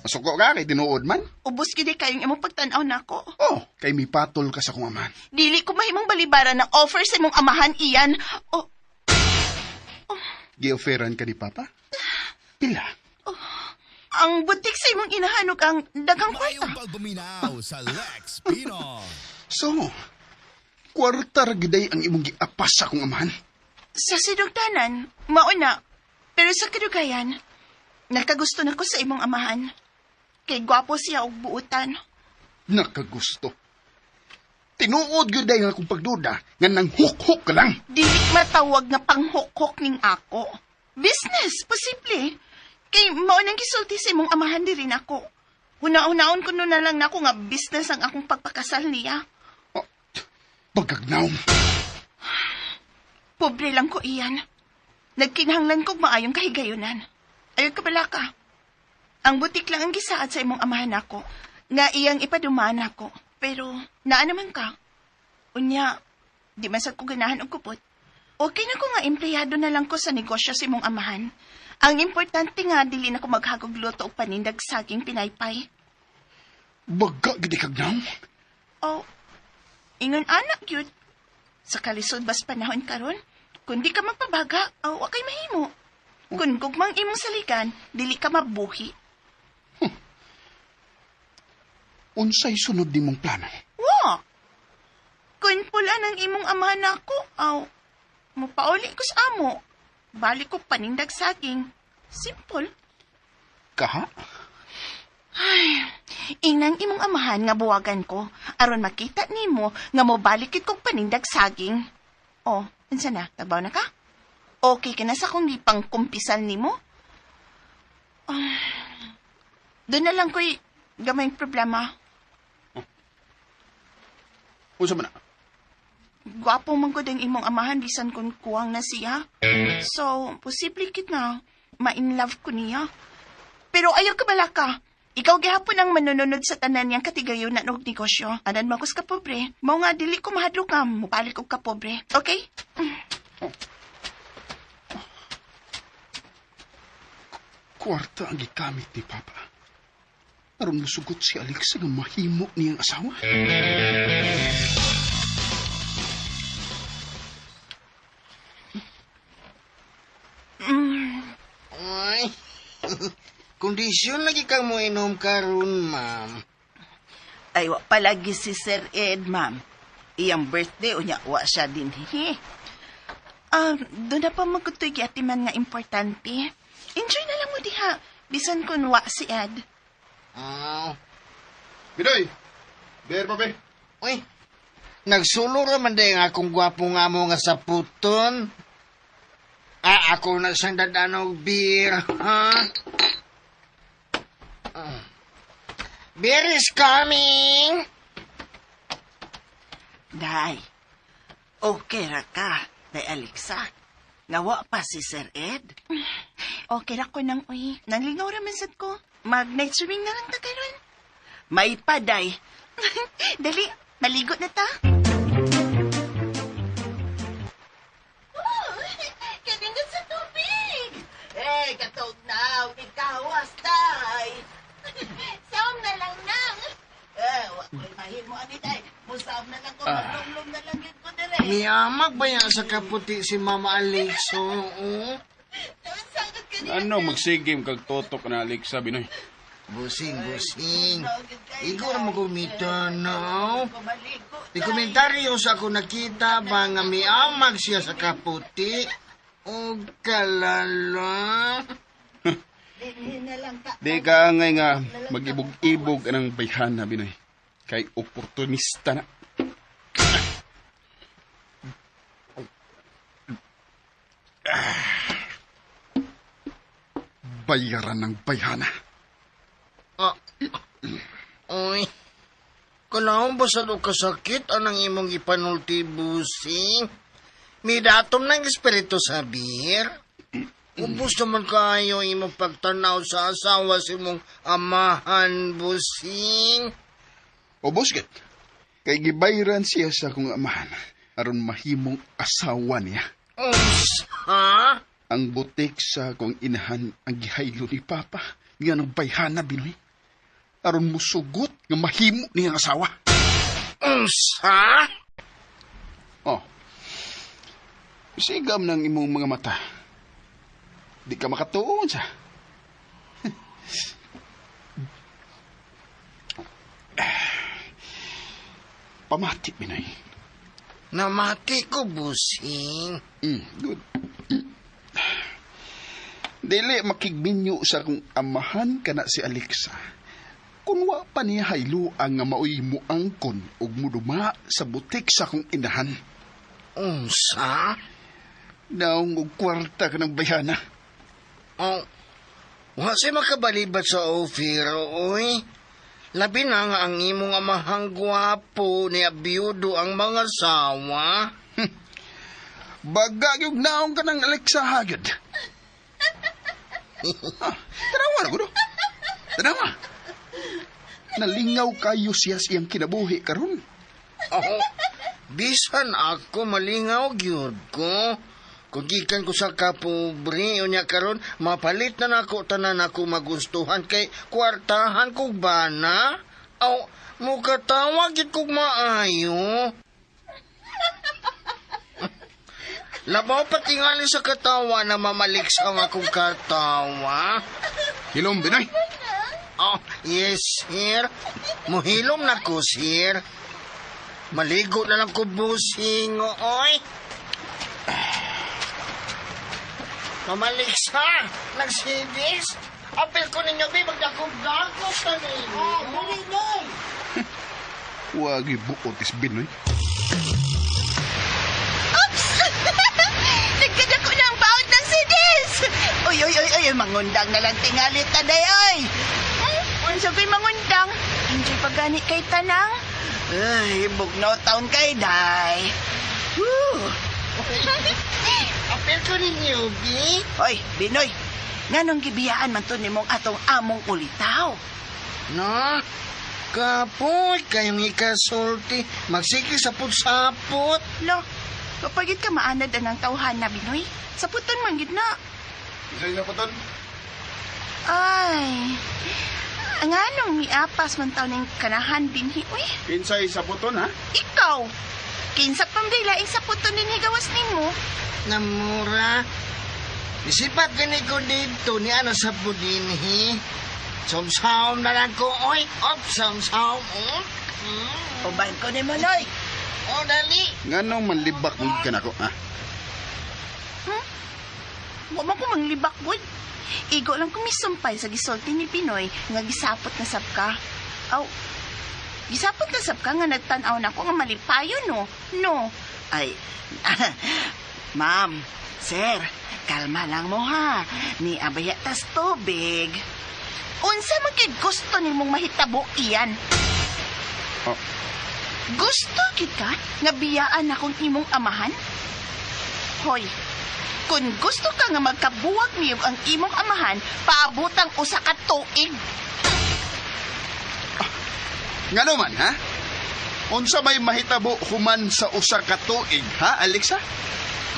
Masuko ka kay tinuod man. Ubos gid kayong imong pagtan-aw nako. Oh, kay mipatol ka sa kong amahan. Dili ko mahimong balibaran ng offer sa imong amahan iyan. Oh, Gi-offeran ka ni Papa? Pila? Ang butik sa imong inahan ug ang daghang kwarta. Mayong pagpaminaw sa Lex Pino. So, kwarta ra giday ang imong giapas sa akong amahan. Sa sinugdanan, mao na. Pero sa kadugayan, nakagusto na ko sa imong amahan. Kay gwapo siya og buutan. Nakagusto. Tinuod gyud day nga akong pagduda nga nang huk-huk ka lang. Dili matawag nga panghukhok ning ako. Business, posible. Kay mao nang gisulti sa imong amahan diri nako. Huna-hunaon ko na lang nako nga business ang akong pagpakasal niya. Oh, pagkagnaw. Pobre lang ko iyan. Nagkinahanglan kog maayong kahigayunan. Ayaw ka bala ka. Ang butik lang ang gisaad sa imong amahan ako. Nga iyang ipadumaan ako. Pero naa naman ka. Unya, di man sad ko ganahan og kupot. Okay na ko nga empleyado na lang ko sa negosyo sa imong amahan. Ang importante nga dili na ko maghagog luto og panindag saging pinaypay. Baga gid kagnaw. Oh, ingon anak gyud. Sa kalisod bas panahon karon, kun di ka magpabaga, aw wa kay mahimo. Kun gugmang imong saligan, dili ka mabuhi. Unsay sunod nimong plano? Wa. Kun pula ng imong ama nako, aw mopauli ko sa amo. Balik ko panindag saging. Simple. Kaha? Inang imong amahan nga buwagan ko aron makita nimo nga mobalikit kog panindag saging. Oh, unsa na? Tagbaw na ka? Okay ka na sa kung gipang kumpisal nimo? Ah, doon na lang ko'y gamay problema. Unsa man na? Gwapo man gud ang imong amahan bisan kung kuwang na siya. So, posible kit na ma-in love ko niya. Pero ayaw ka bala ka. Ikaw gihapon ang manununod sa tanan niyang katigayunan og negosyo. Anan man kus ka pobre. Mao nga dili ko mahadlok nga mobalik og kapobre. Okay? Kwarta ang gikamit ni Papa. Aron musugot si Alexa nga mahimo niyang asawa. Ay, kondisyon lagi kang mo inom karon, ma'am. Ay, wa palagi si Sir Ed, ma'am. Iyang birthday, unya, wa siya din. He. Doon na pa magkutoy giatiman nga importante. Enjoy na lang mo diha. Bisan kun wa si Ed. Ah, Bidoy! Beer pa be? uy, nagsulo ra man day nga akong gwapo nga mo nga saputon. Ah, ako na siyang dadanog beer, ha? Ah. Beer is coming! Day, okay ra ka, Day Alexa. Nga wa pa si Sir Ed. Okay ra ko nang uy. Nanglingaw ra man sad ko. Mag night swimming na lang ta karon. May pa, Day. Dali, maligo na ta. Kaningot sa tubig! Eh, katog na, ikawas, Day. Saom na lang nang. Eh, wa ko'y mahimo ani, Day. Musaom na lang ko, maglumlum na lang yun ko dire. Miyamag ba yan sa kaputi si Mama Alexa? Oo. Ano magsigim kag totok na Alexa Binoy? Busing, busing. Ikaw na magumita, no? Di komentaryo sa ako nakita ba nga miamag siya sa kaputi? O kalala. Di ka angay nga mag-ibog-ibog anang bayhana Binoy. Kay oportunista na. Ah. Bayaran ng bayhana. Ah, uy. Kalaon ba sa kasakit anang imong ipanulti, busing? Midatom ng espiritu sa beer. Ubus naman kayo imong pagtanaw sa asawa sa imong amahan, busing. Ubos git. Kay gibayran siya sa akong amahan aron mahimong asawa niya. Unsa? Ang butik sa akong inahan ang gihaylo ni Papa. Nga ng bayhana Binoy. Aron musugot nga mahimo niyang asawa. Unsa? Oh. Sigam ng imong mga mata. Di ka makatuon sa. Pamati, Binoy. Namati ko, busing. Good. Dili makigminyo sa akong amahan kana si Alexa. Kung wa pa niya haylo ang nga maoy muangkon ug muduma sa butik sa akong inahan. Unsa? Naong og kwarta ka ng bayana. Oh, wa siya makabalibat sa offer, oy. Labi na nga ang imong amahang gwapo ni abiyudo ang mga sawa. Baga yung naong ka ng Alexa hagad. Ah, tanawa na ko do. Tanawa. Nalingaw kayo siya sa iyang kinabuhi karon. Oh, bisan ako malingaw gyud ko. Kung gikan ko sa kapobre, unya karon mapalit na nako tanan ako magustuhan kay kwartahan kog bana. Aw, mukatawa gyud kog maayo. Labaw patingali sa katawa na mamalik sa akong katawa. Hilom, Binoy. Oh, yes, sir. Muhilom na ko, sir. Maligo na lang ko, busing, oy. Mamaliksa, nagsidis. Apil ko ninyo, bi, magdakog-dakog ka ninyo. Wag ibuot is Binoy. Oops! Nagkadako na ang baon ng CDs! Uy, uy, uy, uy, mangundang na lang tingali taday, oy! Unsa ko'y mangundang? Enjoy pagani kay tanang? Ay, bugnaw taon kay day. Woo! Apil ko ninyo, bi. Hoy, Binoy, nganong gibiyaan man to nimong atong among ulitaw? No, kapoy, kayong ikasulti. Magsige sapot-sapot. Lo, kapagit ka maanad anang tawhan na, Binoy. Saputon man gid na. Isa sa paton. Ay, ang anong miapas man taon ng kanahan dinhi, uy. Kinsay sa puton, ha? Ikaw, kinsa pang laing saputon dinhi gawas nimo. Namura. Isipat gani ko dito ni ano sa pudinhi. Somsaom na lang ko, oy. Op, somsaom. Oh. Uban ko ni Noy. Oh, dali. Nganong manlibak mo ka nako, ha? Wa man ko manglibak gud. Igo lang ko misumpay sa gisulti ni Pinoy nga gisapot na sab ka. Aw, gisapot na sab ka nga nagtan-aw na ko nga malipayon no. No. Ay, ma'am, sir, kalma lang mo ha. Ni abaya tas tubig. Unsa man kay gusto nimong mahitabo iyan? Oh. Gusto gid ka nga biyaan akong imong amahan? Hoy, kung gusto ka nga magkabuwag niyo ang imong amahan, paabotang usa ka tuig. Ngano man, ha? Unsa may mahitabo human sa usa ka tuig, ha, Alexa?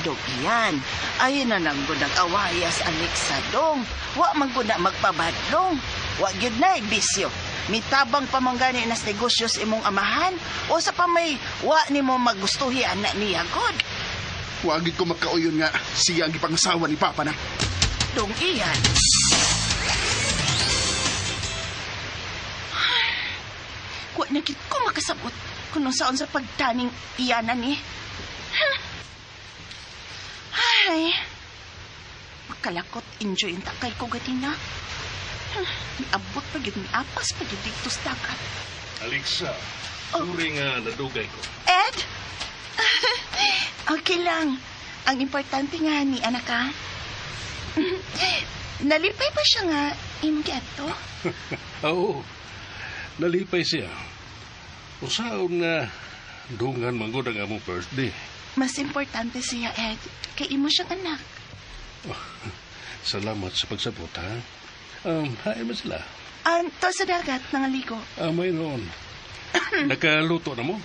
Dog yan. Ay na nang gunang awayas, Alexa dong. Wa man guna magpabadlong. Wa gyud na bisyo. Mitabang pa man gani nas negosyo sa imong amahan o sa pa may wa nimo magustuhi ana niya god. Wag gid ko makauyon nga siya ang gipangasawa ni Papa na. Dong iyan. Wa na gid ko makasabot kung saon sa pagtaning iyanan ni. Ay, makalakot enjoy ang takay ko gatina. Miabot pa gyud, miapas pa gyud dito sa dagat. Alexa, sorry nga nadugay ko. Ed! Okay lang. Ang importante nga ni anak ka. Nalipay pa siya nga imong giadto. Oo, nalipay siya. Usaon nga dungan man gud ang among birthday. Mas importante siya, Ed, kay imo siyang anak. Salamat sa pagsabot, ha? Hain ba sila? To sa dagat, nangaligo. Ah, mayroon. Nakaluto na mo?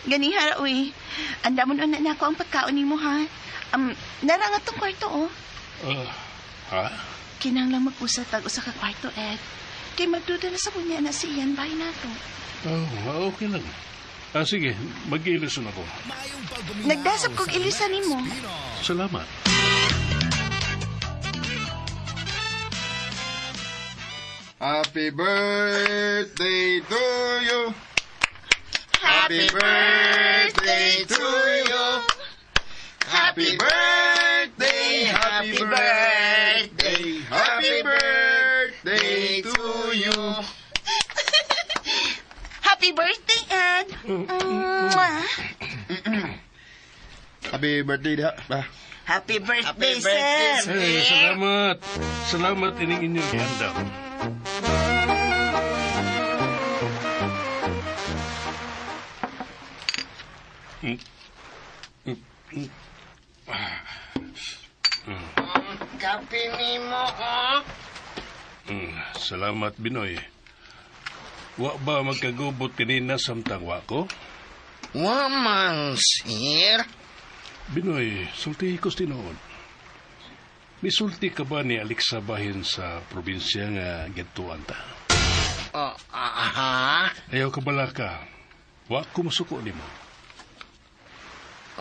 Ganihara, uy. Andamon una na ako ang pagkaon nimo ha. Nara nga tong kwarto, oh. Ah, ha? Kinahanglan mag-usap tag usa ka kwarto, Ed. Kay magduda na sa kunya na si Ian bay na to. Oh, okay lang. Ah, sige, mag-ilison ako. Maayong pagpaminaw Nagdasap kog sa ilisan Lex nimo. Pinoy. Salamat. Happy birthday to you. Happy birthday to you. Happy birthday, happy birthday, happy birthday to you. Happy birthday, Ed! Mwah! Happy birthday diha. Ba. Happy birthday, Happy birthday, sir. Eh, salamat. Salamat ining inyong handam. Kape nimo, oh. Salamat, Binoy. Wa ba magkagubot kanina samtang wa ko? Wa man, sir. Binoy, sulti ko tinuod. Misulti ka ba ni Alexa bahin sa probinsya nga gituan ta? Oh, aha. Ayaw ka bala ka. Wa ko musuko nimo.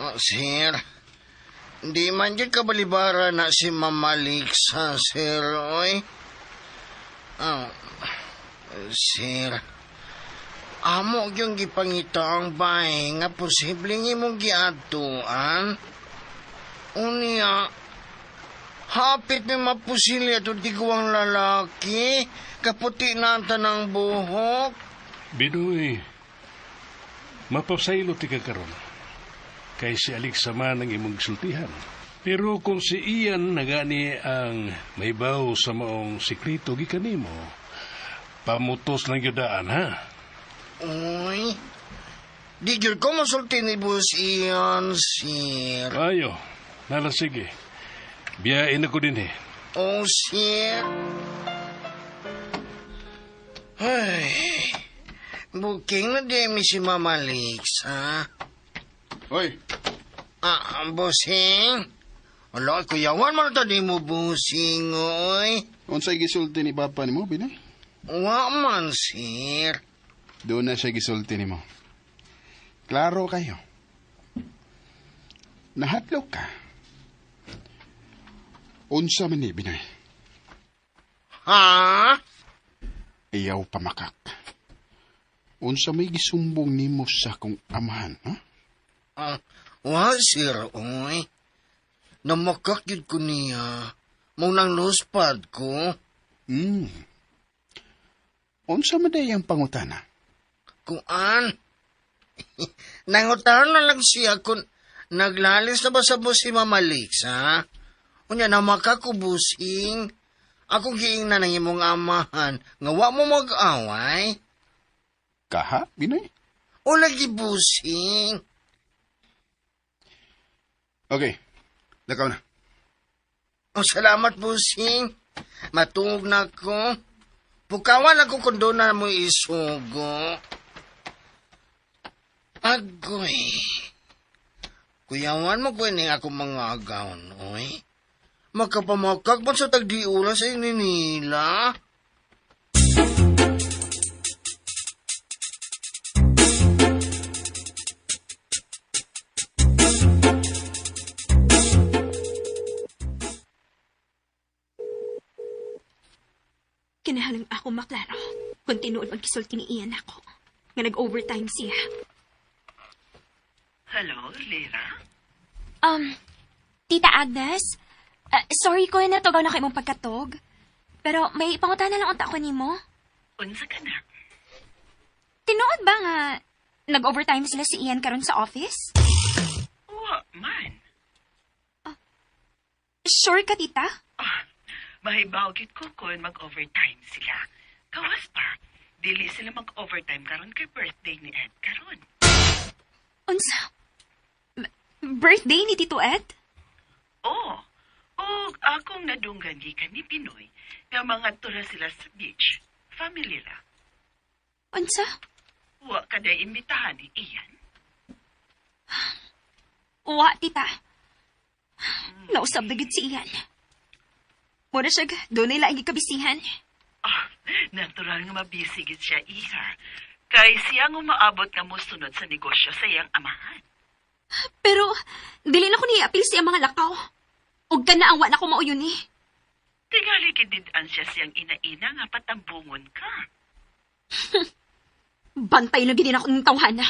Oh, sir. Di man jud kabalibara na si Mama Lixa, sir, oy. Oh, sir. Amo yung gipangita ang bahay nga posibleng imong giadtuan. Unya, hapit mi mapusilya to di ko ang lalaki. Kaputi na ang tanang buhok. Binoy, mapasaylo ti ka karon. Kay si Alexa man ang imong gisultihan. Pero kung si Ian nagani ang maybaw sa maong sikreto gikan nimo, pamutos lang gyudaan ha. Uy, di gyud ko masulti ni Boss Ian, sir. Ayo, nala sige. Biyain ako din eh. Oh, sir. Ay, booking na di mi si Mama Lixa. Hoy, Ah, bossing. Ala, kuyawan man ta di mo, bossing, oy. unsay gisulti ni papa nimo, Binoy? Wa man, sir. Doon na siya gisulti nimo. Klaro kayo. Nahatlok ka. Unsa man ni Binoy? Ha? Iyaw pamakak. Unsa may gisumbong nimo sa kong amahan, ha? Ah, wa, sir, oy. Namakak yun ko niya. Munang luspad ko. Unsa man day ang pangutana? Kuan. Nangutan na lang siya kung naglalis na ba sa bus si Mama Lixa. Unya na makakubusing. Ako giing na ng imong amahan nga wa mo mag-away. Kaha, Binoy? O lagi busing. Okay. Lakaw na. O salamat busing. Matungog na ko. Pukawan ako kung doon na mo isugo. Agoy. Kuyawan mo ko ini ako mga agaon, oy. Makapamakak man sa tagdiula sa ininila. Kinahalang ako maklaro kung tinuod ang gisulti ni Ian ako nga nag-overtime siya. Hello, Lira? Um, Tita Agnes, sorry ko na tugaw na kay mong pagkatog. Pero may pangutana lang unta ko nimo. Unsa ka na? Tinuod ba nga nag-overtime sila si Ian karon sa office? Wa man. Sure ka, tita? Ah, mahibaw gyud ko kung mag-overtime sila. Kawas pa, dili sila mag-overtime karon kay birthday ni Ed karon. Unsa? Birthday ni Tito Ed? Oh, og akong nadunggan gikan ni Pinoy nga mga tura sila sa beach. Family ra. Unsa? Wa ka day imbitahan ni Ian. Wa, tita. Nausab na gyud si Ian. Mura siya, doon nila ang gikabisihan. Ah, Natural nga mabisi gid siya, iha. Kay siya ang umaabot nga mosunod sa negosyo sa iyang amahan. Pero, dili na ko niapil siya mga lakaw. Ug kana ang wa na ko mauyon ni. Tingali gid siya siyang ina-ina nga patambungon ka. Bantay na gid ako ng tawhana.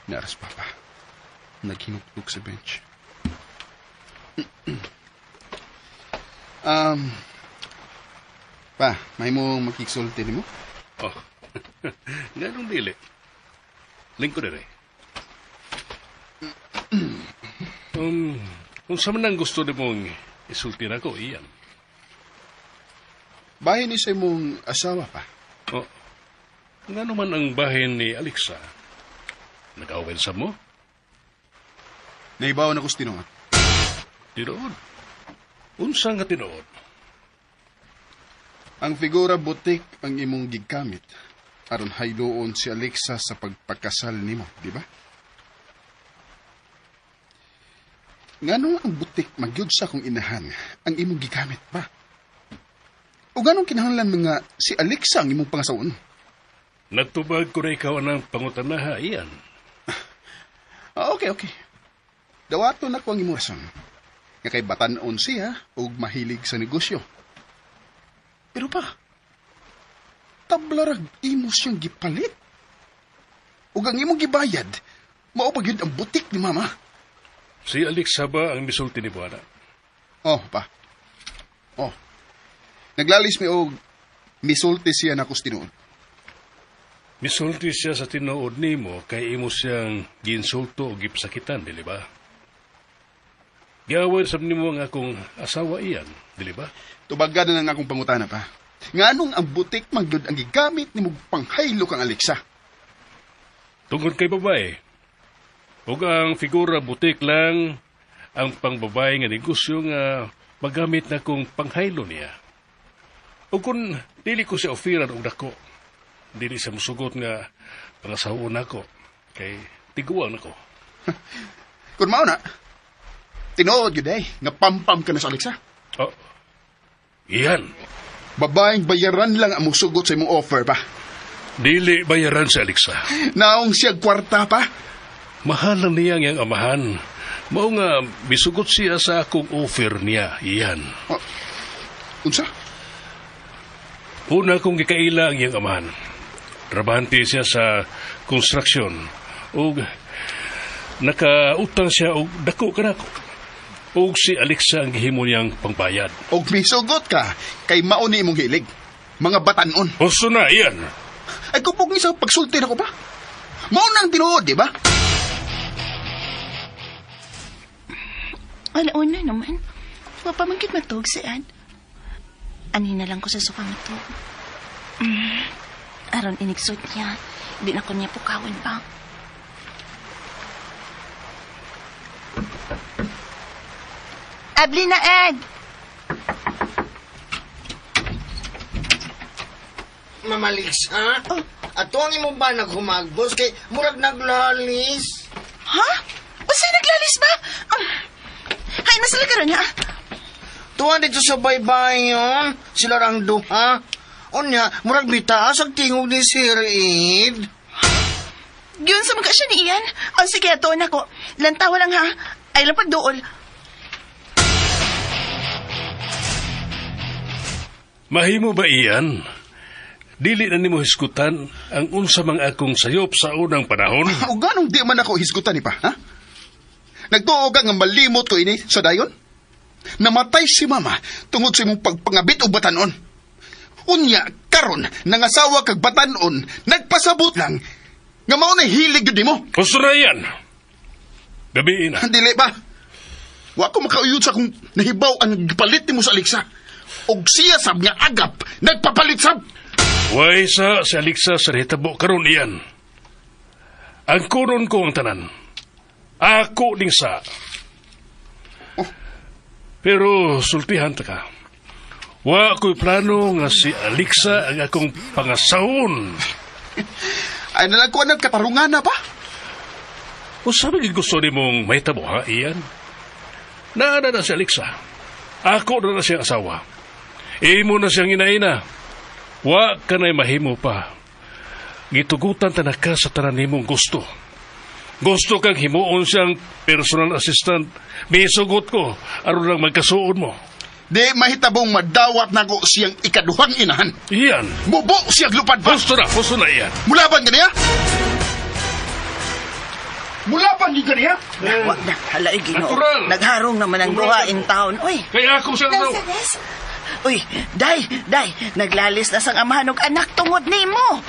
Naras, Papa. Naghinukduk sa bench. um, pa, may mo makiksulti nimo? Oh. Nganong dili? Lingkod dire. Unsa man ang gusto nimong isulti nako, Ian? Bahin ni sa imong asawa pa. Oh. Ngano man ang bahin ni Alexa? Nag-away sa mo? Naibaw na ko sa tinuod. Tinuod. Unsa nga tinuod? Ang figura butik ang imong gigamit aron hayloon si Alexa sa pagpakasal nimo, di ba? Nganong ang butik magyud sa akong inahan ang imong gigamit ba? O ganong kinahanglan mga si Alexa ang imong pangasaon? Nagtubag ko na ikaw ang pangutanaha, Ian. Ah, okay, okay. Dawato na ko ang imong rason. Nga kay batan-on siya ug mahilig sa negosyo. Pero pa, tablarag imo siyang gipalit. Ug ang imong gibayad, mao pa gyud ang butik ni mama. Si Alexa ba ang misulti ni Buana? Oh, pa. Oh. Naglalis mi og misulti siya nako sa tinuod. Misulti siya sa tinuod nimo kay imo siyang giinsulto o gipsakitan, dili ba? Giaway sab nimo ang akong asawa iyan, dili ba? Tubagan na lang akong pangutana pa. Nganong ang butik man gyud ang gigamit nimo panghaylo kang Alexa? Tungod kay babae. Ug ang figura butik lang ang pangbabae nga negosyo nga magamit na kong panghaylo niya. Ug kung dili ko siya ofiran og dako, dili siya musugot nga pangasawoon nako kay tiguang nako. Kun mao na, tinuod gyud ay nga pampam ka na sa Alexa. Oh. Iyan. Babaeng bayaran lang ang musugot sa imong offer pa. Dili bayaran si Alexa. Naong siya kwarta pa. Mahal lang niya ang iyang amahan. Mao nga misugot siya sa akong offer niya. Iyan. Oh. Unsa? Una kong gikaila ang iyang amahan. Trabahante siya sa construction. Ug nakautang siya og dako kanako. Ug si Alexa ang gihimo niyang pangbayad. Og misugot ka kay mao ni imong hilig. Mga batanon. Husto na, iyan. Ay kupog ni sa pagsulti nako pa. Mao nang tinuod, di ba? Alauna naman. Wapamangkit matug si Ad. Ani na lang ko sa sofa matug. Aron inigsot niya. Di na ko niya pukawin pa. Abli na, Ed! Mamaliksa? Oh. Ato ang imo ba naghumagbos kay murag naglalis? Ha? Usa naglalis ba? Hay, nasala karon ha? Tuwan dito sa baybayon, sila rang duha. Unya, murag bitaas ang tingog ni Sir Ed. Yun sa mga siya ni Ian. O sige, ato na ko. Lantawa lang ha. Ay lang pagduol. Mahimo ba iyan? Dili na nimo hisgutan ang unsa mang akong sayop sa unang panahon. O ganong di man ako hisgutan ni pa, ha? Nagtuo ka nga malimot ko ini sa dayon? Namatay si mama tungod sa imong pagpangabit og batanon. Unya, karon nangasawa kag batanon, nagpasabot lang nga mao na hilig gyud nimo. Husto na iyan. Gabi na. Dili ba? Wa ko makauyod sa kung nahibaw ang gipalit nimo sa Alexa. Og siya sab nga agap, nagpapalit sab. Way sa si Alexa sa hitabo karon iyan. Ang kunon ko ang tanan. Ako ding sa. Pero sultihan ta ka. Wa ko'y plano nga si Alexa ang akong pangasawon. Ay nalang ko ang katarungan na pa. O sabi gusto ni mong mahitabo ha, Ian? Naana na si Alexa. Ako na na siyang asawa. Imo na siyang inaina. Wa ka na'y mahimo pa. Gitugutan ta na ka sa tanan nimong gusto. Gusto kang himuon siyang personal assistant. Misugot ko aron lang magkasuod mo. Di mahitabong madawat nako siyang ikaduhang inahan. Iyan. Mubo siyang lupad pa. Gusto na iyan. Mulaban ka niya? Mulaban yun ka niya? Wa na, hala, ay, Ginoo. Natural. Nagharong naman ang duha in town. Uy, Kaya ako siyang asawa. Mercedes? uy, day, day, naglalis na sang amahan og anak tungod nimo.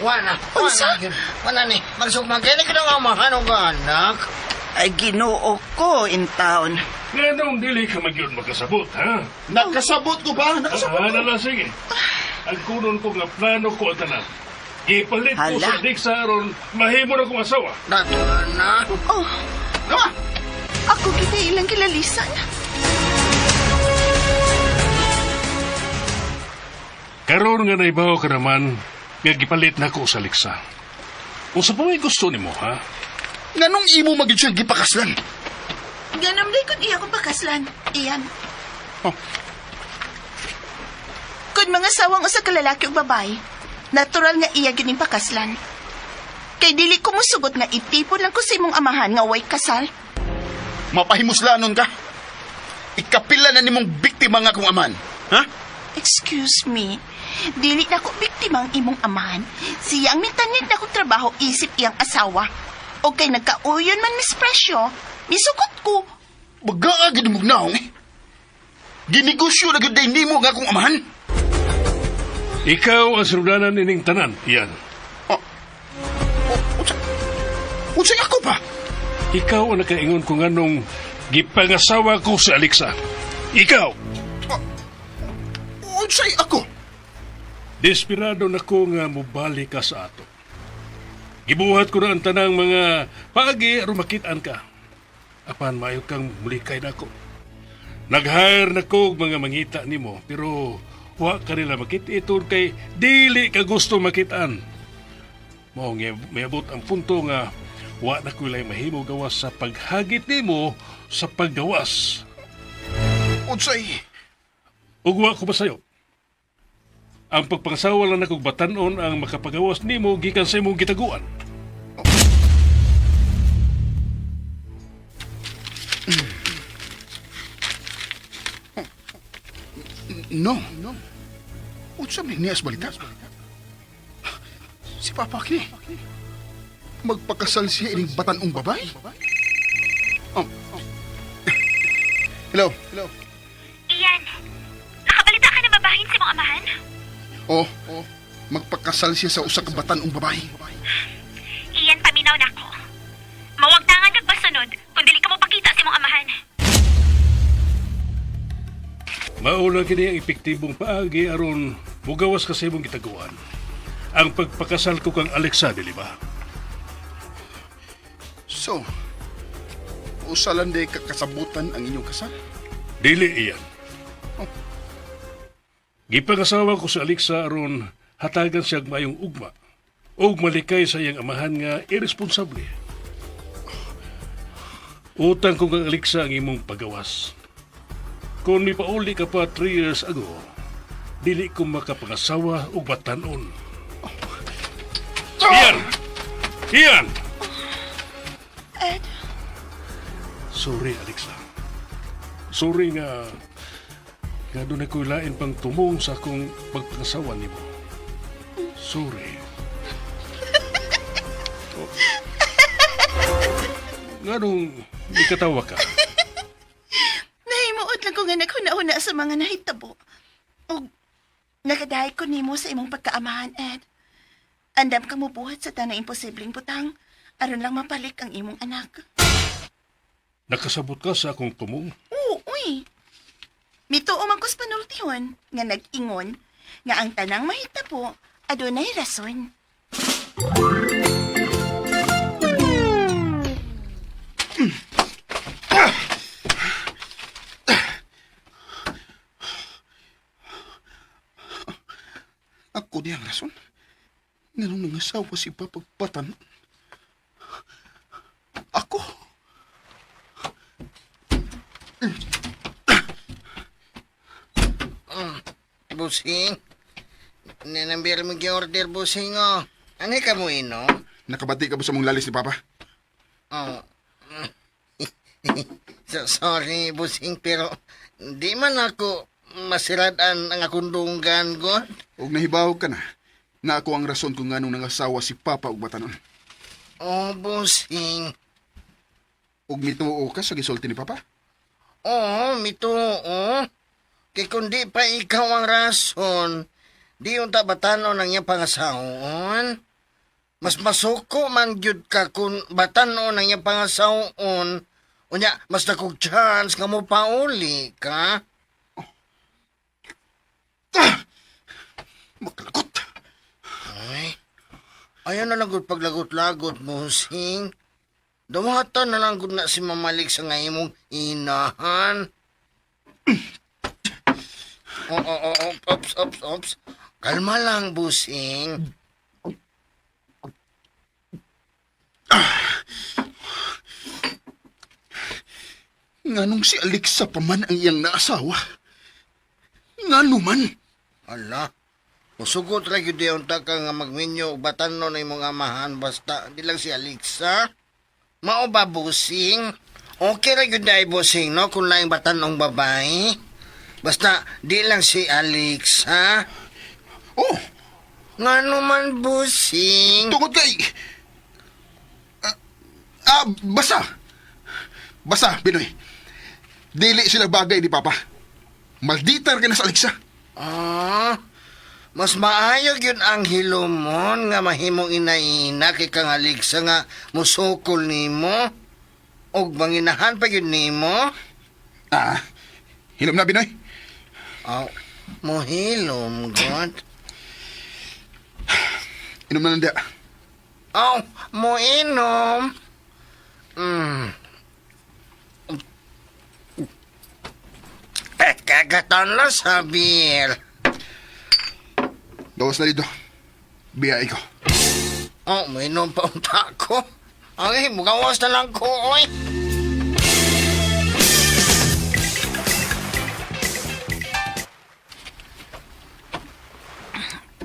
Wala. Unsa? Wala, wala ni. Magsugmang kini ka ng amahan o anak. Ay, Ginoo ko in town. Nganong dili ka magyud makasabot, ha? Nakasabot ko ba? Nakasabot Ah, na lang, sige. Ang kunon ko nga plano ko ang tanan. Gipalit ko Hala. sa Alexa aron mahimo na kong asawa. Natural na. Oh, Nawa! ako kita ilang kilalisan. Karon nga naibaw ka naman, nga gipalit na ko sa Alexa. Unsa pa may gusto nimo, ha? Nganong imo magyud siyang gipakaslan? Ganam day kun iya kong pakaslan. Iyan. Oh. Kun mga sawang usa ka lalaki ug babae, natural nga iya gining pakaslan. Kay dili ko musugot nga itipon lang ko sa imong amahan nga way kasal. Mapahimuslanon ka. Ikapila na nimong biktima nga akong amahan. Ha? Excuse me. Dili na ko biktima ang imong amahan. Siya ang mitanid na kong trabaho isip iyang asawa. O kay nagkauyon man mispresyo, misukot ko. Bagaa gid mo naong eh. Ginegosyo na gid day nimo nga akong amahan. Ikaw ang sinudanan nining tanan, iyan. Oh. Oh, unsa? Unsa ako pa? Ikaw ang nakaingon kung anong gipangasawa ko si Alexa. Ikaw! Unsay ako? Desperado na ko nga mobalik ka sa ato. Gibuhat ko na ang tanang mga paagi aron makitaan ka. Apan maayo kang mulikay na ako. Nag-hire na ko og mga mangita nimo pero wa ka nila makit-iton kay dili ka gusto makitaan. Mao nga miabot ang punto nga wa na ko ilay mahimo gawas sa paghagit nimo sa paggawas. Unsay? Ug wa ko masayo. Ang pagpangasawa lang nakog batan-on ang makapagawas nimo gikan sa imong gitaguan. No. Unsa man niya balita? Si Papa kini. Magpakasal siya ining batan-ong babae? Oh. Hello. Hello. Iyan, nakabalita ka na babahin sa imong amahan? Oh, magpakasal siya sa usa ka batan-ong babae. Iyan, paminaw na ako. Mawagtangan kag basunod kung dili ka mo pakita sa imong amahan. Mao lang kini ang epektibong paagi aron mugawas ka sa imong gitaguan. Ang pagpakasal ko kang Alexa, dili ba? So, usa lang day kakasabutan ang inyong kasal? Dili iyan. Gipangasawa ko si Alexa aron hatagan siya og maayong ugma ug malikay sa iyang amahan nga irresponsable. Utang ko kang Alexa ang imong pagawas. Kung mipauli ka pa 3 years ago, dili ko makapangasawa og batan-on. Iyan! Iyan! Ed, Sorry, Alexa. Sorry nga nga doon ako'y lain pang tumong sa akong pagpangasawa nimo. Sorry. Oh. Nga nung ikatawa ka, nahimuot lang ko nga naghuna-huna sa mga nahitabo. Og nakadahay ko nimo sa imong pagkaamahan, Ed. Andam kang mubuhat sa tanang imposibleng butang aron lang mapalik ang imong anak. Nakasabot ka sa akong tumong. Oo, uy. Mituo man ko sa panultihon nga nag-ingon nga ang tanang mahitabo adunay rason. Ako di ang rason. Nganong nangasawa si Papa Batan? Ako? Busing. Ninambir mo order, busing, oh. Ano ka mo inom? Nakabati ka ba sa mong lalis ni Papa? Oh. So, sorry, busing, pero di man ako masiradan ang akong dunggan, God. Og nahibaw ka na, na ako ang rason kung nganong nangasawa si Papa og batanon. Oh, busing. Og mituo ka sa gisulti ni Papa? Oo, mituo. Kay kung di pa ikaw ang rason, di yung tabatanon ang iyang pangasaon. Mas masuko man gyud ka kung batanon ang iyang pangasaon. Unya, mas dakog chance nga mo pauli ka. Ah! Maklagot! Ay, ayaw na lang gud paglagot-lagot, busing. Dumahatan na lang gud na si Mamalik sa nga imong inahan. Oo, oo, oo, ops, ops, ops. Kalma lang, busing. Nganong si Alexa pa man ang iyang naasawa? Ngano man? Ala, musugot ra gyud diyon ta ka nga magminyo og batanon na imong amahan basta di lang si Alexa. Mao ba, busing? Okay ra gyud ay busing, no? Kung laing batanong babae. Basta di lang si Alexa. Oh, Ngano man, busing? tungod kay... Basta. Basta, Binoy. Dili sila bagay ni Papa. Maldita ka na sa Alexa. Ah, mas maayo gyud ang hilumon nga mahimong inaina kay kang Alexa nga musukol nimo og manginahan pa gyud nimo. Ah, hilom na, Binoy. Aw, mohilom god. Inom na lang diya. Aw, moinom. Eh, kagatan lang sa beer. Gawas na dito. Biyay ko. Oh, moinom pa unta ko. Ay, mugawas na lang ko, oy.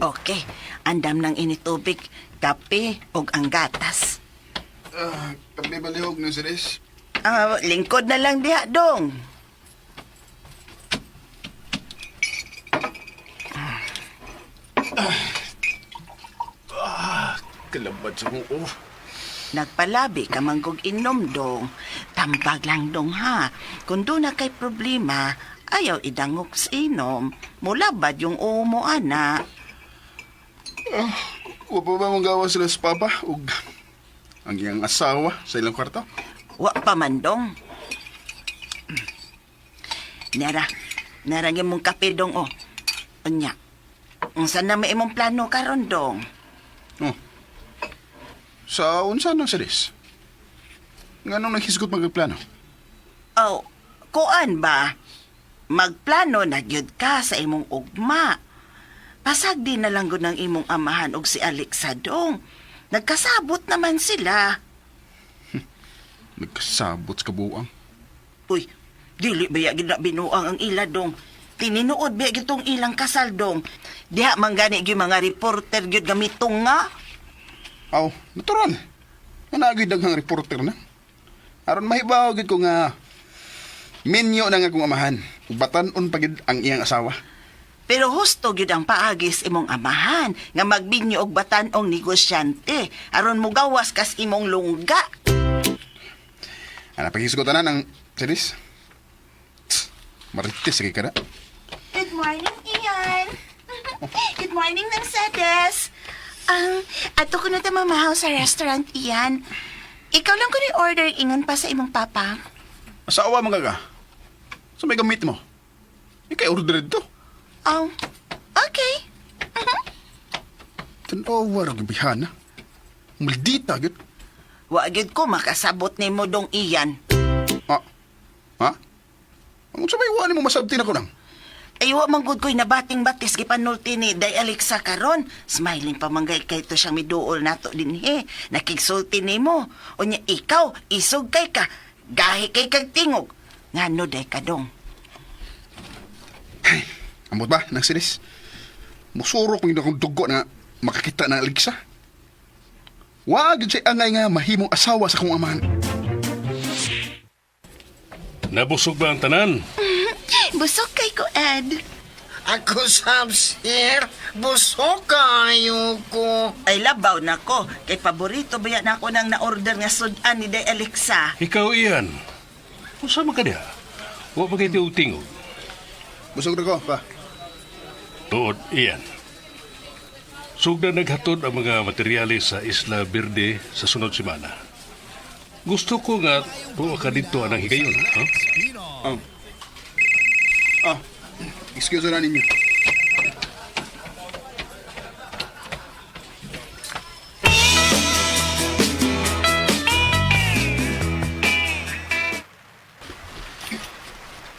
Okay, andam ng initubig, kape ug ang gatas. Ah, kape balihog ng siris. Ah, lingkod na lang diha dong. Kalabad sa kong oh. Nagpalabi ka manggog inom dong. Tambag lang dong ha. Kung doon na kay problema, ayaw idangok sa inom. Mulabad yung umo ana. Wa pa ba mong gawa sila sa Papa? Ug ang iyang asawa sa ilang kwarto? Wa pa man dong. Nara, nara yung mong kape dong oh. Unya, unsa na may imong plano karon dong? Oh. Sa unsa nang siris? Nganong naghisgot magplano? Oh, kuan ba? Magplano na gyud ka sa imong ugma. Pasag di na lang gud ng imong amahan og si Alexa dong. Nagkasabot naman sila. Nagkasabot sa kabuang. Uy, dili ba gid na binuang ang ila dong. Tininuod ba gyud tong ilang kasal dong. Diha man gani gyud mga reporter gyud gamitong nga. Aw, natural. Nga naagid daghang reporter na. Aron mahibaw gid ko nga minyo na nga kong amahan. Ug batan-on pa gid ang iyang asawa. Pero husto gyud ang paagis imong amahan nga magbinyo og batan-ong negosyante aron mugawas kas imong lungga. Ana paghisgotan na ng siris. Tsk, Marites kay kada. Good morning, Ian. Good morning, Mercedes. Ang ato ko na ta mamahaw sa restaurant, Ian. Ikaw lang ko ni order ingon pa sa imong papa. Asawa man ka ka. Sa may gamit mo. Ikay order dito. Oh, okay. Tanawa ra gibihana. Maldita gid. Wa gyud ko makasabot nimo dong Ian. Ah. Ha? Ang sa may wani mo masabti na ko nang. Ay, wa man gud ko'y nabating batis gipanulti ni Day Alexa karon. Smiling pa man gay kay to siyang miduol nato dinhi. Nakigsulti nimo. Unya ikaw isog kay ka. Gahi kay kag tingog. Ngano day ka dong? Amot ba, nang sinis? Musurok mo akong dugo na makakita na Alexa. Wag yun siya angay nga mahimong asawa sa kong amahan. Nabusog ba ang tanan? Busog kay ko, Ed. Ako sab, sir. Busog kayo ko. Ay labaw na ko kay paborito ba yan ako nang na-order nga sudan ni Day Alexa. Ikaw, Ian. Unsa man ka diha? Wa pa kay tingog. Busog na ko, pa. Tuod, Ian. Sugda naghatod ang mga materyales sa Isla Verde sa sunod semana. Gusto ko nga tuwa ka dito anang higayon. Ha? Oh. Ah, excuse na ninyo.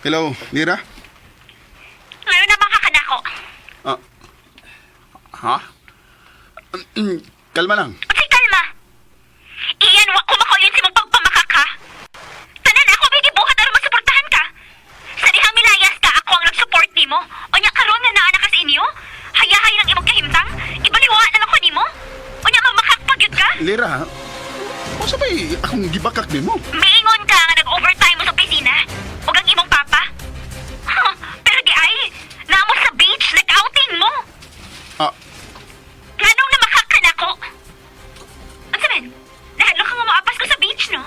Hello, Lira? Ngayon naman kakanako. Ah. Ha? Kalma lang. Unsay kalma. Iyan, wa ko makauyon sa imong pagpamakaka. Tanan ako may gibuhat aron masuportahan ka. Sa dihang milayas ka, ako ang nag-support nimo. Unya karon nga naa na ka sa inyo, hayahay lang imong kahimtang, ibaliwa na lang ko nimo. Unya mamakakpag gyud ka. Lira, ha? Unsa ba'y akong gibakak nimo? Miingon ka nga nag-overtime mo sa opisina. Ug ang imong papa. Huh, pero di ay, naa mo sa beach, nag-outing mo. Ah, Nganong namakak ka nako? Unsa man? Nahadlok ka nga moapas ko sa beach, no?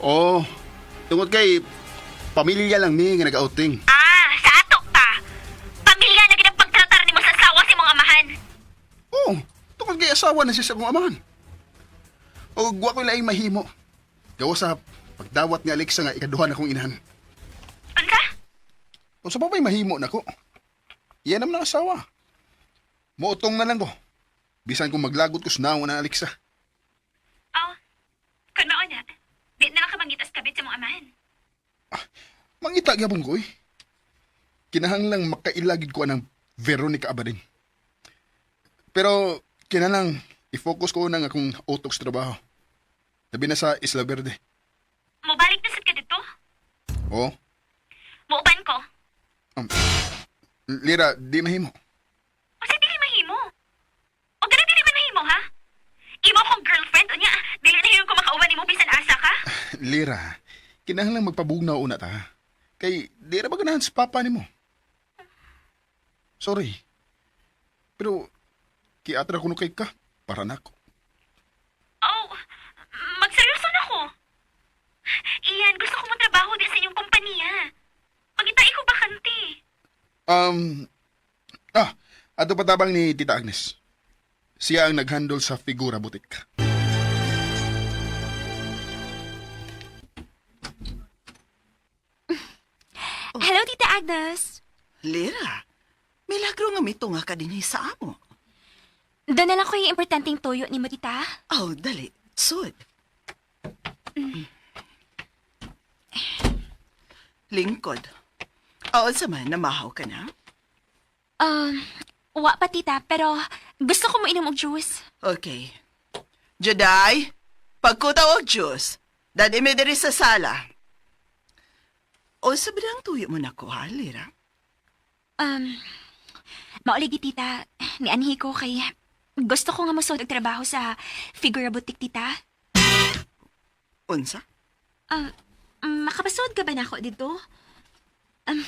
oh. Tungod kay pamilya lang mi nga nag-outing. Ah, sa ato pa. Pamilya na gid ang pagtratar nimo sa asawa sa imong amahan. Oo, tungod kay asawa na siya sa akong amahan. O wa ko laing mahimo. Gawa sa pagdawat ni Alexa nga ikaduha na kong inahan. Unsa? Kung sa pa ba'y mahimo nako? Iyan naman ang asawa. Muutong na lang ko. Bisan kung maglagot ko sa naon na Alexa. Oh, kun mao na. Di na lang ka mangitas kabit sa imong amahan. Mangita gyapon ko eh. Kinahanglang makailagid ko ang Veronica Abadin. Pero kinahanglang i-focus ko nang akong utok sa trabaho. Labi na sa Isla Verde. Mobalik na sad ka dito? Oo. Muuban ko. Um, Lira, di mahimo. Unsa dili mahimo? O ganun dili man mahimo, ha? Imo kong girlfriend unya, dili na hiyon ko makauban nimo bisan asa ka? Lira, kinahanglang magpabugnaw una ta. Kay di ra ba ganahan sa papa nimo? Sorry. Pero kiatra kuno kay ka para nako. Oh, magseryoso na ko. Iyan, gusto ko trabaho di sa inyong kompanya. Pagitay ko bakante. Um ah, ato patabang ni Tita Agnes. Siya ang naghandle sa Figura Boutique. Hello, Tita Agnes. Lira, milagro nga mitunga ka dinhi sa amo. Doon na lang ko yung importanteng tuyo ni mo, Tita. Oh, dali. Sud. Lingkod. Oo, sa man, namahaw ka na? Um, wa pa, Tita, pero gusto ko mo inom og juice. Okay. Juday, pagkutaw og juice, dad imi diri sa sala. O sabi ang tuyo mo na ko, ha, Lira? Um, mauligi, Tita. Nianhi ko kay... Gusto ko nga masuod og trabaho sa Figura Boutique, Tita. Unsa? Um, makapasuod ka ba na ako dito? Um,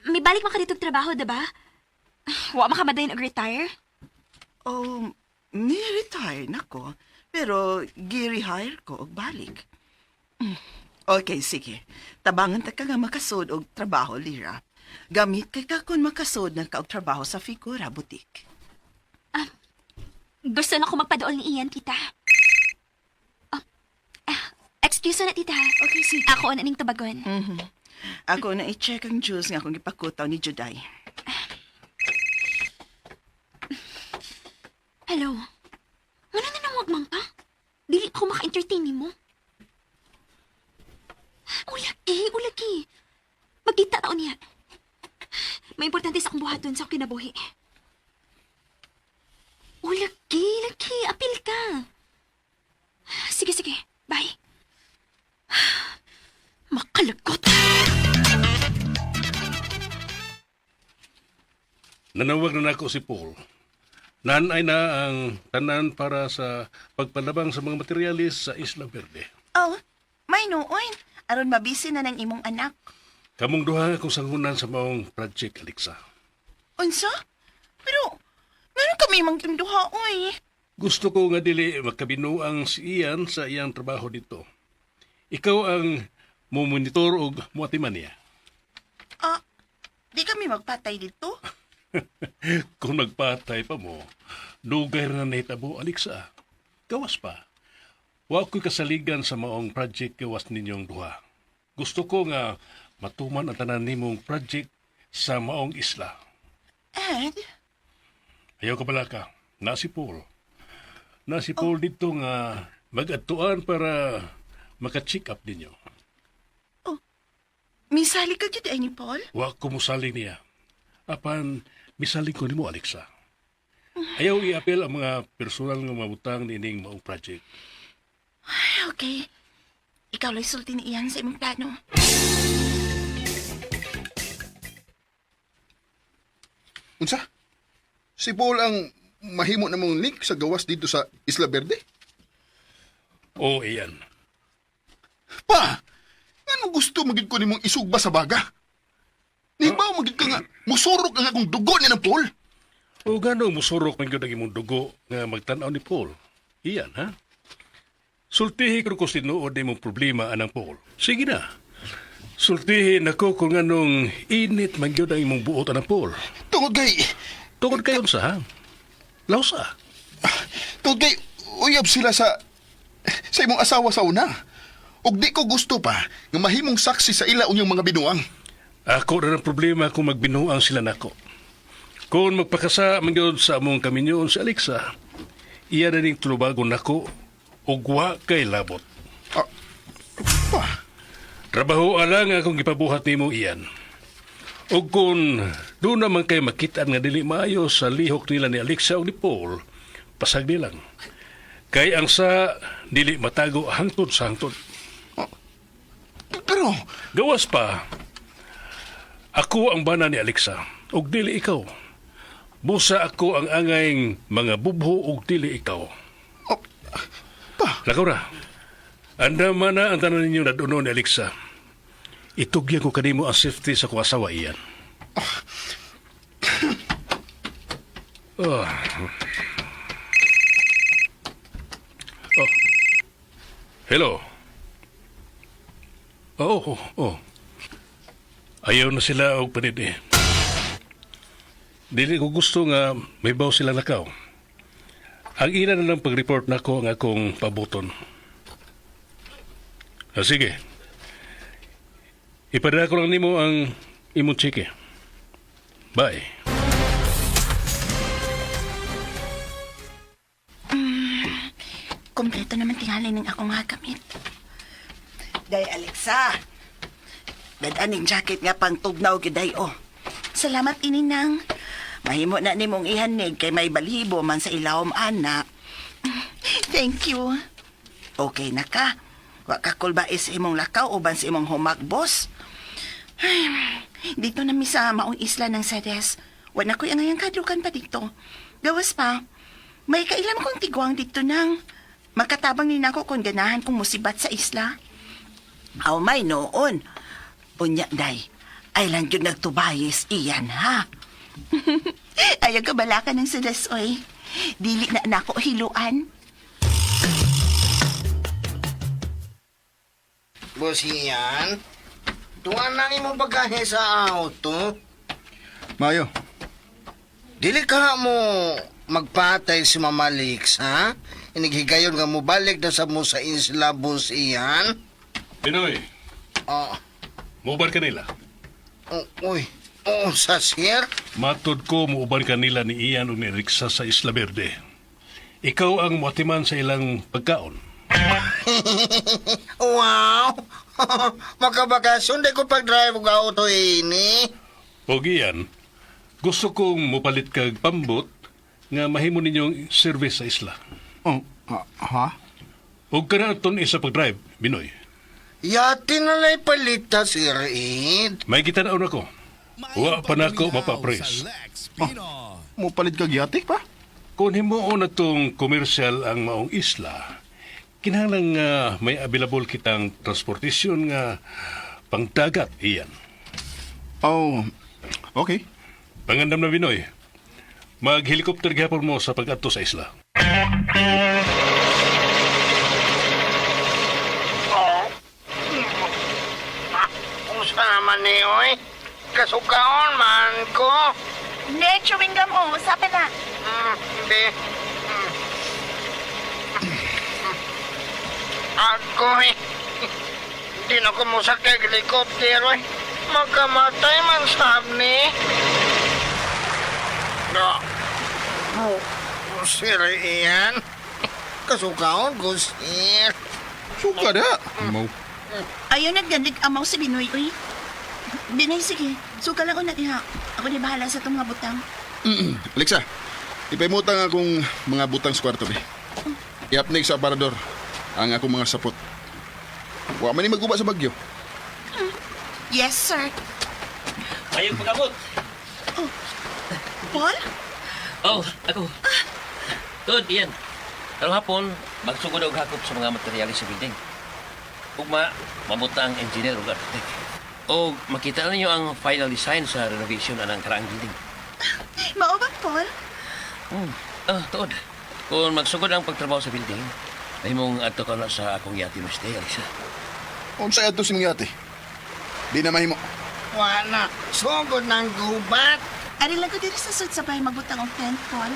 may balik man ka dito og trabaho, diba? Wa makamadayon og retire? Oh, ni-retire na ko, pero gi-rehire ko og balik. Okay, sige. Tabangan ta ka nga makasud og trabaho, Lira. Gamit kay ka kung makasud na ka og trabaho sa Figura Boutique. Gusto na ko magpadool ni Ian, tita. Oh, ah, excuse na, tita. Okay, sige. Ako na ning tubagon. Ako na i-check ang juice nga akong gipakutaw ni Juday. Hello. Ano na nang wag man ka? Dili pa ko maka-entertain nimo. Ulaki, ulaki. Magkita taon niya. May importante sa akong buhaton sa akong kinabuhi. Ulaki, laki. Apil ka. Sige, sige. Bye. Makalagot. Nanawag na nako si Paul. Nanay na ang tanan para sa pagpalabang sa mga materialis sa Isla Verde. Oh, may noon. Aron mabisi na ng imong anak. Kamong duha akong sangunan sa maong project, Alexa. Unsa? Pero, ngano kami mang duha, oy? Gusto ko nga dili makabinuang si Ian sa iyang trabaho dito. Ikaw ang mumonitor og muatiman niya. Ah, di kami magpatay dito? Kung nagpatay pa mo, dugay na nahitabo, Alexa. Gawas pa. Wa ko'y kasaligan sa maong project gawas ninyong duha. Gusto ko nga matuman ang tanan nimong project sa maong isla. Ed, Ayaw ka pala ka. Na si Paul. Na si Paul dito nga magadtuan para maka-check up ninyo. misali ka gyud ay ni Paul? Wa ko musalig niya. Apan, misalig ko nimo, Alexa. Ayaw i-apel ang mga personal nga mga butang niining maong project. Ay, okay. Ikaw la'y sulti ni Ian sa imong plano. Unsa? Si Paul ang mahimo namong link sa gawas dito sa Isla Verde? Oo, iyan. Pa! Ngano gusto magid ko nimong isugba sa baga? Nibaw magid ka nga, musurok ang akong dugo ni ng Paul. O gano musurok man gyud ang imong dugo nga magtan-aw ni Paul. Iyan, ha? Sultihi ko ko sinuod imong problema anang Paul. Sige na. Sultihi nako kung anong init man gyud ang imong buot anang Paul. Tungod kay, Tungod kayon sa, ha? Lausa. tungod kay, uyab sila sa, sa imong asawa sa una. Ug di ko gusto pa nga mahimong saksi sa ila unyang mga binuang. Ako na ang problema kung magbinuang sila nako. Kung magpakasa man gyud sa among kaminyoon si Alexa, iya na ning tulubagon nako ug wa kay labot. Ah, pa, Trabaho alang akong gipabuhat nimo iyan. Ug kung doon naman kay makitaan nga dili maayo sa lihok nila ni Alexa o ni Paul, pasag lang. Kay ang sa dili matago hangtod sa hangtod. pero, Gawas pa, ako ang bana ni Alexa, ug dili ikaw. Busa ako ang angayng mga bubho ug dili ikaw. oh, pa, Lakaw ra. Andama na ang tanan ninyo naduno ni Alexa. Itugyan ko kanimo ang safety sa kong asawa iyan. Oh. Oh. Hello. Oo, oh, oh, oh. Ayaw na sila og panid eh. Dili ko gusto nga may baw sila nakaw. Ang ila na lang pag-report nako ang akong pabuton. Ah, sige. Ipadala ko lang nimo ang imong tseke. Bye. Kompleto naman tingali ng akong hagamit. Day, Alexa. Dadaning jacket nga pang tugnaw gyud day, oh. Salamat, Ininang. Mahimo na nimong ihanig kay may balhibo man sa ilawom ana. Thank you. Okay na ka. Wa ka kulbais imong lakaw uban sa imong humak, boss. Dito na mi sa maong isla ng Ceres. Wala ko'y angayang kadlukan pa dito. Gawas pa, may kailan kong tigwang dito nang. Makatabang ni nako kung ganahan kong musibat sa isla. Aw may noon. Unya, day. Ay lang yun nagtubayes iyan, ha? Ayaw ka bala ka ng Ceres, oy. Dili na nako hiluan. Boss Ian, tuwa nang imong bagahe sa auto. Mayo, Dili ka mo magpatay si Mama Lix, ha? Inighigayon nga mo balik na sa mo sa isla, Boss Ian. Pinoy, Oh, muuban kanila. oh, uy, oh, sa sir? Matod ko muuban kanila ni Ian ug ni Alexa sa Isla Verde. Ikaw ang muatiman sa ilang pagkaon. Wow! Makabakasyon, di ko pag-drive og auto ini. Og iyan, gusto kong mupalit kag pambot nga mahimo ninyong service sa isla. oh, ah, ha? Og kana aton isa pag-drive, Binoy. Yati na lay palita, Sir Ed. May gitanaon ako. Wa pa nako Maayong mapapres. pagpaminaw sa Lex Pinoy. Mo palit kag yate pa? Kung himuon na tong komersyal ang maong isla, kinahanglan nga may available kitang transportasyon nga pangdagat iyan. Oh, okay. Pangandam na Binoy, mag-helicopter gihapon mo sa pag-adto sa isla. Unsa naman ni oy? Kasukaon man ko. Ne, chewing gum oh. Sabi na. Hindi. Ako eh. Hindi na ko musakay helikoptero eh. Magkamatay man sab ni. No. Oh, sir, iyan. Kasukaon ko, sir. Suka da. Mo. Ayaw naggandig amaw si Binoy, uy. Binoy, sige. Suka lang una diha. Ako ni bahala sa itong mga butang. Alexa, ipaimutang akong mga butang sa kwarto, be. Iapnig sa aparador ang akong mga sapot. Wa man ni maguba sa bagyo. Yes, sir. Ayaw pagabot. Paul? Oh, ako. Good, Ian. Karong hapon, magsugod og hakop sa mga materyales sa building. Ugma, mabuta ang engineer ug architect. O makita ninyo ang final design sa renovation anang karaang building. Mao ba, Paul? Ah, tuod. Kung magsugod ang pagtrabaho sa building, mahimong adto ka na sa akong yate mo stay, Alisa. Unsa adto sing yate? Di na mahimo. Wala. Sugod ng gubat. Ari lang ko diri sa sud sa bahay magbutang og tent, Paul.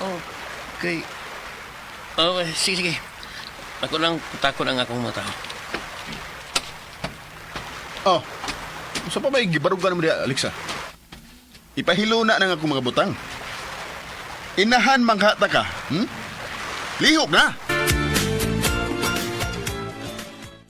Oh, kay... Oh, eh, sige, sige. Ako lang putakon ang akong mga tao. Oh. Unsa pa may gibarog ka naman diha, Alexa? Ipahilo na nang akong mga butang. Inahan manghata ka? Lihok na.